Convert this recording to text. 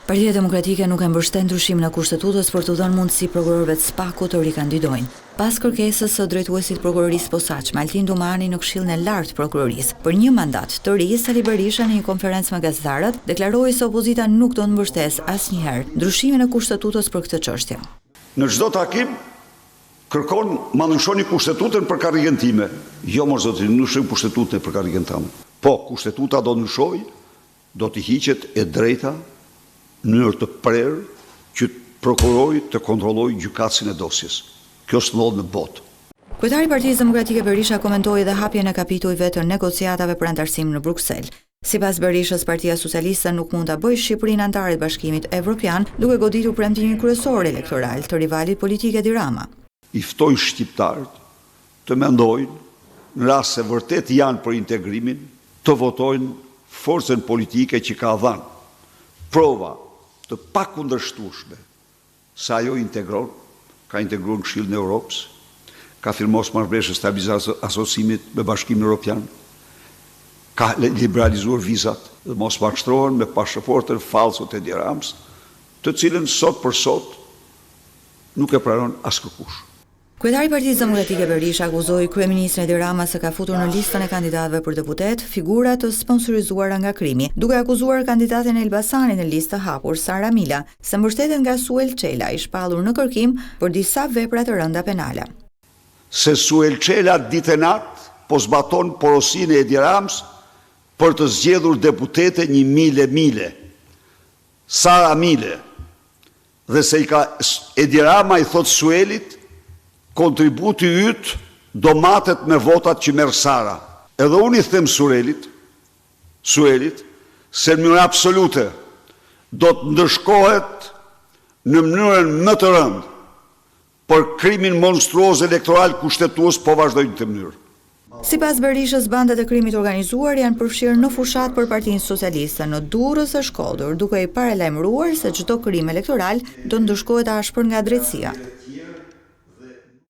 Partia Demokratike nuk e mbështet ndryshimin e Kushtetutës për t'u dhënë mundësi prokurorëve të SPAK-ut të rikandidojnë. Pas kërkesës së drejtuesit të Prokurorisë së Posaçme, Altin Dumani në Këshillin e Lartë të Prokurorisë, për një mandat të ri, Sali Berisha në një konferencë me gazetarët, deklaroi se opozita nuk do të mbështesë asnjëherë ndryshimin e Kushtetutës për këtë çështje. Në çdo takim kërkon ma ndryshoni Kushtetutën për karrigen time. Jo mor zotëri, nuk ndryshojmë Kushtetutën për karrigen tënde. Po, Kushtetuta do ndryshojë Do t'i hiqet e drejta në mënyrë të prerë që prokurori të kontrollojë gjykatësin e dosjes. Kjo s'ndodh në botë. Kryetari i Partisë Demokratike Berisha komentoi edhe hapjen e kapitujve të negociatave për anëtarësim në Bruksel. Sipas Berishës, Partia Socialiste nuk mund ta bëjë Shqipërinë anëtare të Bashkimit Evropian, duke goditur premtimin kryesor elektoral të rivalit politik Edi Rama. I ftoj shqiptarët të mendojnë, në rast se vërtet janë për integrimin, të votojnë forcën politike që ka dhënë prova të pakundërshtueshme se ajo integron, ka integruar në Këshillin e Europës, ka firmosur marrëveshjen e stabilizim asociimit me Bashkimin Europian, ka liberalizuar vizat dhe mos mashtrohen me pashaportën fallco të Edi Ramës, të cilën sot për sot nuk e pranon askërkush. Kryetari i Partisë Demokratike Berisha akuzoi kryeministrin Edi Rama se ka futur në listën e kandidatëve për deputetë figura të sponsorizuara nga krimi, duke akuzuar kandidaten e Elbasanit në listë të hapur, Sara Mila, se mbështetet nga Suel Çela, i shpallur në kërkim për disa vepra të rënda penale. Se Suel Çela ditë e natë po zbaton porosinë e Edi Ramës për të zgjedhur deputete një Mile Mile, Sara Mile, Dhe se i ka Edi Rama i thotë Suelit kontributi yt do matet me votat që merr Sara. Edhe unë i them Surelit, Suelit, se në mënyrë absolute do të ndëshkohet në mënyrën më të rëndë Për krimin monstruoz elektoral kushtetues po vazhdoi në këtë mënyrë. Sipas Berishës, bandat e krimit të organizuar janë përfshirë në fushatë për Partinë Socialiste në Durrës e Shkodër, duke i paralajmëruar se çdo krim elektoral do të ndëshkohet ashpër nga drejtësia.